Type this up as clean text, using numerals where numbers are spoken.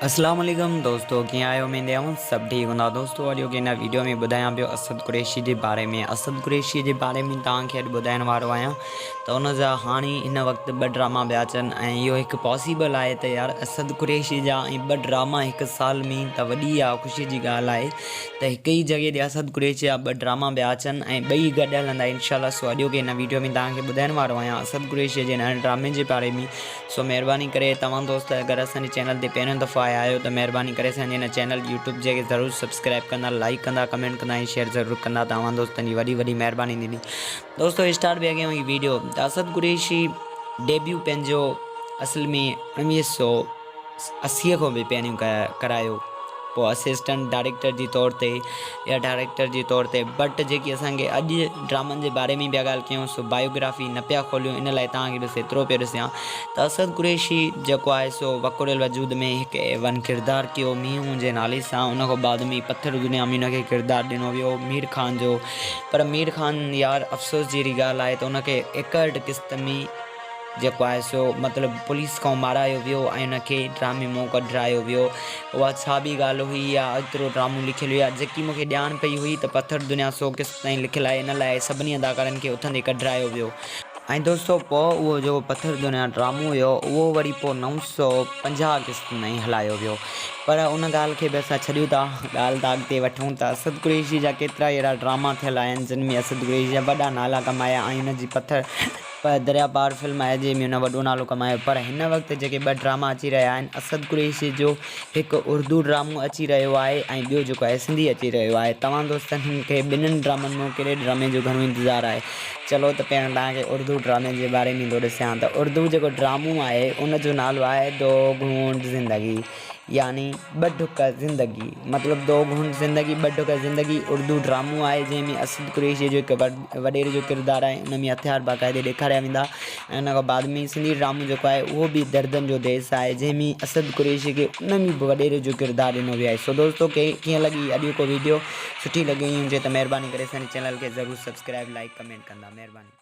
اسلام عليڪم دوستو ڪيئن آهيو اميد آهيان سڀ ٺيڪ هوندا دوستو اڄ ڪي هن ويڊيو ۾ ٻڌايان پيو اسد قريشي جي باري ۾ اسد قريشي جي باري ۾ توهان کي اڄ ٻڌائڻ وارو آهيان ته ان جا هاڻي هن وقت ٻه ڊراما پيا اچن ۽ اهو هڪ پاسيبل آهي ته يار اسد قريشي جا ۽ ٻه ڊراما هڪ سال ۾ ته وڏي اها خوشي جي ڳالهه آهي ته هڪ ئي جڳهه تي اسد قريشي جا ٻه ڊراما پيا اچن ۽ ٻئي گڏ هلندا انشاء الله سو اڄوڪي هن ويڊيو ۾ توهان کي ٻڌائڻ وارو آهيان اسد قريشي جي هن ڊرامي جي باري ۾ سو مهرباني ڪري توهان دوست اگر اسان جي چينل تي پهريون دفعو آيا آهيو ته مهرباني ڪري اسان جي هن چينل يوٽيوب جي کي ضرور سبسڪرائب ڪندا لائيڪ ڪندا ڪمينٽ ڪندا ۽ شيئر ضرور ڪندا ته اوهان دوستن جي وڏي وڏي مهرباني ٿيندي دوستو اسٽارٽ به اڳيان هي ويڊيو ته اسد قريشي ڊيبيو پنهنجو اصل ۾ 1980 کان به پهريون ڪرايو پوء اسسٽنٽ ڊائريڪٽر جي طور تي يا ڊائريڪٽر جي طور تي بٽ جيڪي اسان کي اڄ ڊرامن جي باري ۾ پيا ڳالهه ڪيون سو بايوگرافي نه پيا کوليون ان لاء توهان کي بس ايترو پيو ڏسيان ته اسد قريشي جيڪو آهي سو وڪوڙيل وجود ۾ هڪ اي ون ڪردار ڪيو مينهن جي نالي سان ان کان بعد ۾ پٿر دنيا ۾ ان کي ڪردار ڏنو ويو مير خان جو پر مير خان يار افسوس جهڙي ڳالهه آهي ته ان کي ايڪهٺ قسط ۾ جيڪو آهي سو مطلب پوليس کان مارايو ويو ۽ ان کي ڊرامي مون ڪڍرايو ويو اها ڇا ٻي ڳالهه هئي يا ايترو ڊرامو لکيل هيو يا جيڪي مون کي ڄاڻ پئي هئي ته پٿر دنيا سو قسط تائين لکيل آهي ان لاء سڀني اداڪارن کي اٿندي ڪڍرايو ويو. ۽ دوستو پوء اهو جيڪو پٿر دنيا ڊرامو هيو اهو وري پوء 950 قسطن تائين هلايو ويو پر ان ڳالهه کي به اسان ڇڏيون ٿا ڳالهه ته اڳتي وٺون ته اسد قريشي جا ڪيترائي اهڙا ڊراما ٿيل آهن جن ۾ اسد قريشي جا وڏا نالا ڪمايا ۽ ان جي پٿر پر دريا پار فلم آهي جنهن ۾ هن وڏو نالو ڪمايو پر هن وقت جيڪي ٻه ڊراما اچي رهيا آهن اسد قريشي جو هڪ اردو ڊرامو اچي رهيو آهي ۽ ٻيو جيڪو آهي سنڌي اچي رهيو آهي توهان دوستن کي ٻنهن ڊرامن مان ڪهڙي ڊرامي جو گهڻو انتظار آهي چلو ته پهريان توهان کي اردو ڊرامي جي باري ۾ ٿو ڏسيان ته اردو جيڪو ڊرامو آهي ان جو نالو آهي دو گهونڊ زندگي يعني ٻه ڍڪ زندگي مطلب دو گهونڊ زندگي ٻه ڍڪ زندگي اردو ڊرامو آهي جنهن ۾ اسد قريشي جو هڪ وڏيري جو ڪردار آهي ان ۾ هٿيار باقاعدي ڏيکاريا ويندا ۽ ان کان بعد ۾ سنڌي ڊرامو جيڪو آهي اهو به دردن جو ديس آهي جنهن ۾ اسد قريشي کي ان ۾ به وڏيري جو ڪردار ڏنو ويو آهي سو دوستو ڪيئن لڳي اڄوڪو ويڊيو سٺي لڳي هجي ته مهرباني ڪري اسان جي چينل کي ضرور سبسڪرائب لائڪ ڪمينٽ ڪندا مهرباني.